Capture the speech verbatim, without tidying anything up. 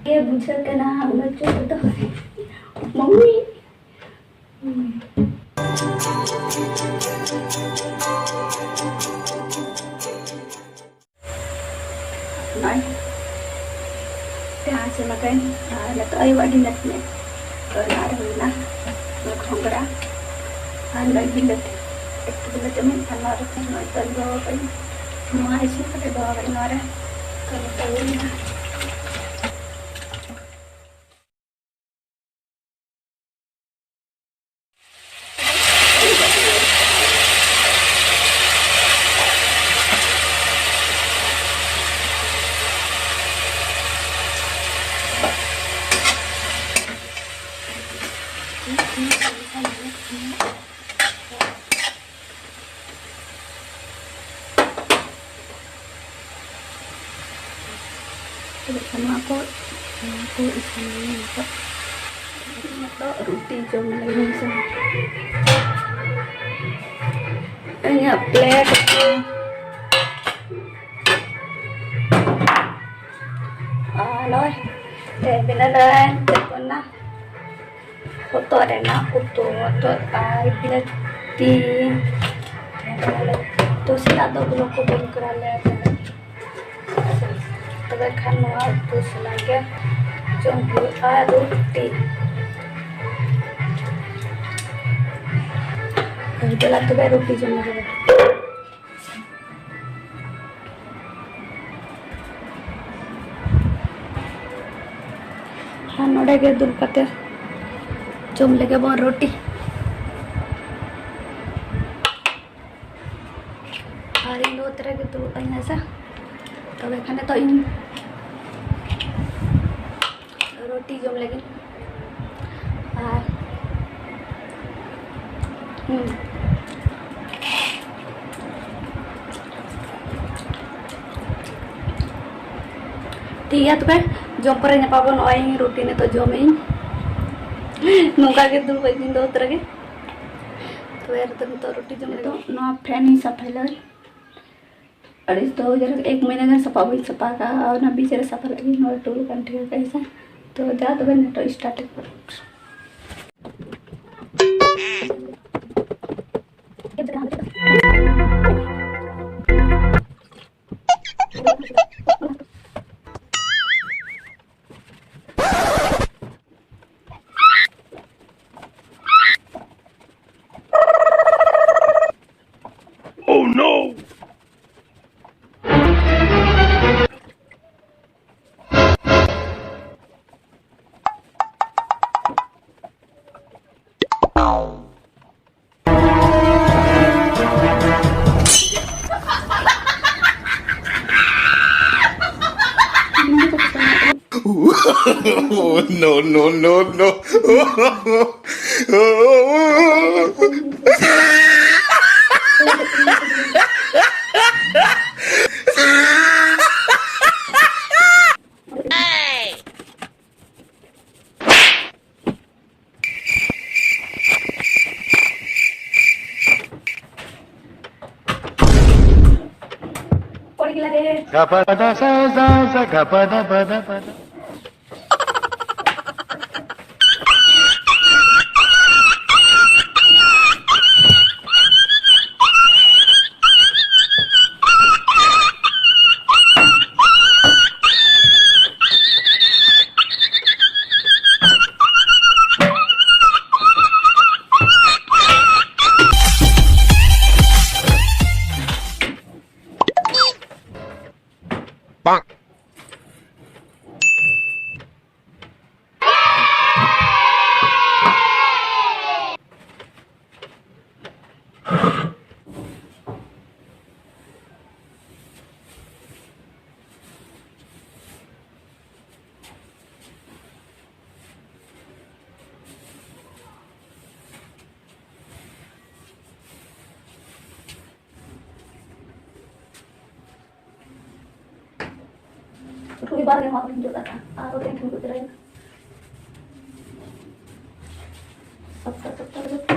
ᱜᱮ ᱵᱩᱡᱷᱟᱹᱜ ᱠᱟᱱᱟ ᱩᱱᱟᱹᱜ ᱪᱚᱨᱚᱠ ᱫᱚ᱾ ᱢᱟᱢᱤ᱾ ᱱᱚᱜᱼᱚᱭ ᱡᱟᱦᱟᱸ ᱪᱚᱸᱫᱟ ᱠᱟᱜ ᱟᱹᱧ, ᱟᱨ ᱱᱤᱛᱚᱜ ᱟᱭᱳᱣᱟᱜ ᱜᱮ ᱞᱟᱹᱴᱩ ᱧᱚᱜ ᱛᱚ ᱚᱱᱟ ᱨᱮ ᱦᱩᱭᱱᱟ ᱜᱷᱚᱸᱜᱽᱨᱟ ᱟᱨ ᱱᱚᱜᱼᱚᱭ ᱵᱤᱞᱟᱹᱛᱤ, ᱮᱠᱴᱩ ᱵᱤᱞᱟᱹᱛᱤ ᱢᱤᱫ ᱟᱨ ᱱᱚᱣᱟ ᱨᱮ ᱱᱚᱜᱼᱚᱭ ᱛᱚᱞ ᱫᱚᱦᱚ ᱠᱟᱜ ᱟᱹᱧ, ᱱᱚᱣᱟ ᱤᱥᱤᱱ ᱠᱟᱛᱮ ᱫᱚᱦᱚ ᱠᱟᱜ ᱟᱹᱧ ᱱᱚᱣᱟ ᱨᱮ᱾ ᱛᱚ ᱱᱤᱛᱚᱜ ᱦᱩᱭᱱᱟ᱾ ᱱᱚᱣᱟ ᱠᱚ, ᱱᱚᱣᱟ ᱠᱚ ᱤᱥᱤᱱ ᱦᱩᱭ ᱱᱤᱛᱚᱜ᱾ ᱱᱤᱛᱚᱜ ᱨᱩᱴᱤ ᱡᱚᱢ ᱞᱟᱹᱜᱤᱫ ᱥᱮ ᱤᱧᱟᱹᱜ plate ᱠᱚ᱾ ᱟᱨ ᱱᱚᱜᱼᱚᱭ ᱛᱮ ᱵᱮᱱᱟᱣ ᱫᱟᱲᱮᱭᱟᱜᱼᱟ ᱪᱮᱫ ᱠᱚ ᱨᱮᱱᱟᱜ ᱦᱚᱛᱚᱫ ᱨᱮᱱᱟᱜ ᱩᱛᱩ, ᱦᱚᱛᱚᱫ ᱟᱨ ᱵᱤᱞᱟᱹᱛᱤ᱾ ᱛᱚ ᱥᱮᱛᱟᱜ ᱫᱚ vlog ᱠᱚ ᱵᱟᱹᱧ ᱠᱚᱨᱟᱣ ᱞᱮᱫᱟ, ᱛᱚᱵᱮ ᱠᱷᱟᱱ ᱱᱚᱣᱟ ᱩᱛᱩ ᱥᱟᱞᱟᱜ ᱜᱮ ᱡᱚᱢ ᱦᱩᱭᱩᱜᱼᱟ ᱨᱩᱴᱤ᱾ ᱫᱮᱞᱟ ᱛᱚᱵᱮ ᱨᱩᱴᱤ ᱡᱚᱢ ᱞᱟᱹᱜᱤᱫ᱾ ᱟᱨ ᱱᱚᱰᱮ ᱜᱮ ᱫᱩᱲᱩᱵ ᱠᱟᱛᱮ ᱡᱚᱢ ᱞᱮᱜᱮ ᱵᱚᱱ ᱨᱩᱴᱤ᱾ ᱟᱨ ᱤᱧ ᱫᱚ ᱚᱛ ᱨᱮᱜᱮ ᱫᱩᱲᱩᱵ ᱟᱹᱧ ᱦᱮᱸ ᱥᱮ᱾ ᱛᱚᱵᱮ ᱠᱷᱟᱱ ᱱᱤᱛᱚᱜ ᱤᱧ ᱨᱩᱴᱤ ᱡᱚᱢ ᱞᱟᱹᱜᱤᱫ᱾ ᱟᱨ, ᱦᱩᱸ᱾ ᱴᱷᱤᱠ ᱜᱮᱭᱟ ᱛᱚᱵᱮ, ᱡᱚᱢ ᱯᱚᱨᱮ ᱧᱟᱯᱟᱢ ᱟᱵᱚᱱ᱾ ᱱᱚᱜᱼᱚᱭ ᱨᱩᱴᱤ ᱱᱤᱛᱚᱜ ᱡᱚᱢᱮᱜ ᱟᱹᱧ᱾ ᱱᱚᱝᱠᱟ ᱜᱮ ᱫᱩᱲᱩᱵ ᱟᱹᱧ ᱤᱧ ᱫᱚ ᱚᱛ ᱨᱮᱜᱮ᱾ ᱛᱚᱵᱮ ᱱᱤᱛᱚᱜ, ᱱᱤᱛᱚᱜ ᱨᱩᱴᱤ ᱡᱚᱢ ᱞᱟᱹᱜᱤᱫ᱾ ᱱᱚᱣᱟ fan ᱤᱧ ᱥᱟᱯᱷᱟᱭ ᱞᱟᱹᱜᱤᱫ᱾ ᱟᱹᱲᱤᱥ ᱫᱚ ᱡᱟᱭᱦᱳᱠ ᱮᱠ ᱢᱟᱹᱦᱱᱟᱹ ᱜᱟᱱ ᱥᱟᱯᱷᱟ ᱵᱟᱹᱧ ᱥᱟᱯᱷᱟ ᱟᱠᱟᱫᱼᱟ, ᱚᱱᱟ ᱵᱤᱪ ᱨᱮ ᱥᱟᱯᱷᱟ ᱞᱟᱹᱜᱤᱫ ᱱᱚᱣᱟ ᱴᱩᱞ ᱠᱟᱱ ᱴᱷᱤᱠ ᱟᱠᱟᱫ ᱥᱮ᱾ ᱛᱚ ᱡᱟ ᱛᱚᱵᱮ ᱱᱤᱛᱚᱜ start᱾ Oh no! No, no, no, no. ᱨᱩᱭ ᱵᱟᱨ ᱜᱮ ᱱᱚᱣᱟ ᱠᱚᱧ ᱡᱚᱫ ᱟᱠᱟᱫᱼᱟ᱾ ᱟᱨ ᱠᱚᱛᱮ ᱴᱷᱩᱱᱠᱩ ᱛᱚᱨᱟᱭᱟ᱾ ᱥᱚᱠᱛᱚ, ᱥᱚᱠᱛᱚ, ᱥᱚᱠᱛᱚ᱾